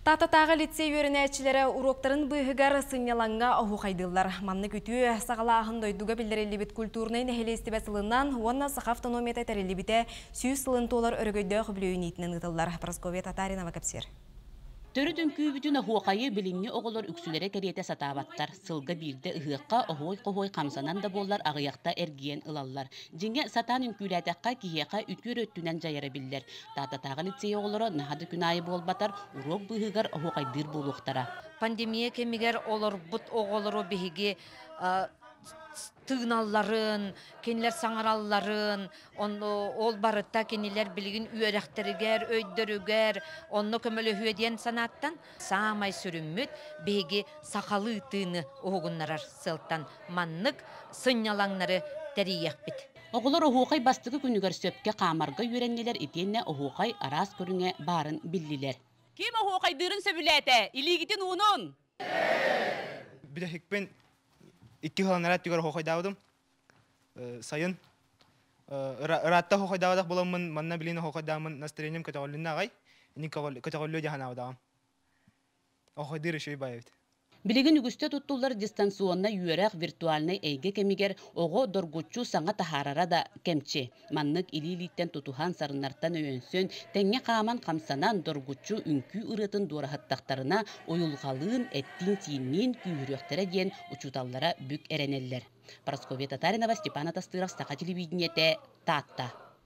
Тааттатааҕы лицей үөрэнээччилэрэ уруоктарын быыһыгар сынньалаҥҥа оһуохайдыыллар. Маннык үтүө саҕалааһын дойдуга биллэриллибит культурнай нэһилиэстибэ сылынан уонна Саха автономията тэриллибитэ 100 сылын туолар өрөгөйдөөх үбүлүөйүн иитинэн ыытыллар. Прасковья Татаринова кэпсиир. Төрүт үҥкүүбүтүн оһуохайы билиҥҥи оҕолор үксүлэрэ кэриэтэ сатаабаттар. Сылга биирдэ ыһыахха оһуой-хоһуой хамсанан да буоллар аҕыйахта эргийэн ылаллар. Дьиҥэ, сатаан үҥкүүлээтэххэ киһиэхэ үтүөр өттүнэн дьайара биллэр. Тааттатааҕы лицей оҕолоро наһаа да күн аайы буолбатар, уруок быыһыгар оһуохайдыыр буолуохтара. Пандемия кэмигэр олорбут оҕолору биһиги тыыналларын, кинилэр саҥаралларын, ол барыта кинилэр билигин үөрэхтэригэр, өйдөрүгэр онно көмөлөһүө диэн санааттан саамай сүрүммүт биһиги сахалыы тыыны уһугуннарар сыалтан маннык сынньалаҥнары тэрийиэхпит. Оҕолор оһуохай бастакы күнүгэр сөпкө хаамарга үөрэннилэр итиэннэ оһуохай араас көрүҥэ баарын биллилэр. Ким оһуохайдыырын сөбүлээтэ? Илиигитин уунун! Бүтэһикпин икки сыл түгэр оһуохайдаабытым. Сайын ыраатта оһуохайдаабатах буоламмын, манна билин оһуохайдааммын настроением көтөҕүллүннэ аҕай. Ини көтөҕүллүө дии санаабатаҕым. Оһуохайдыыр үчүгэй баайбыт. Билигин үгүстэ туттуллар дистанционнай үөрэх виртуальнай эйгэ кэмигэр оҕо доргуччу саҥа таһаарара да кэмчи. Маннык илии-илииттэн тутуһан, сарыннартан өйөнсөн, тэҥҥэ хааман хамсанан, доргуччу үҥкүү ырыатын дуораһыттахтарына, уйулҕалыын, эттиин-сиинниин күүһүрүөхтэрэ диэн учууталлара бүк эрэнэллэр. Парасковья Татаринова, Степан Атастыров, Саха телевидениетэ, Таатта.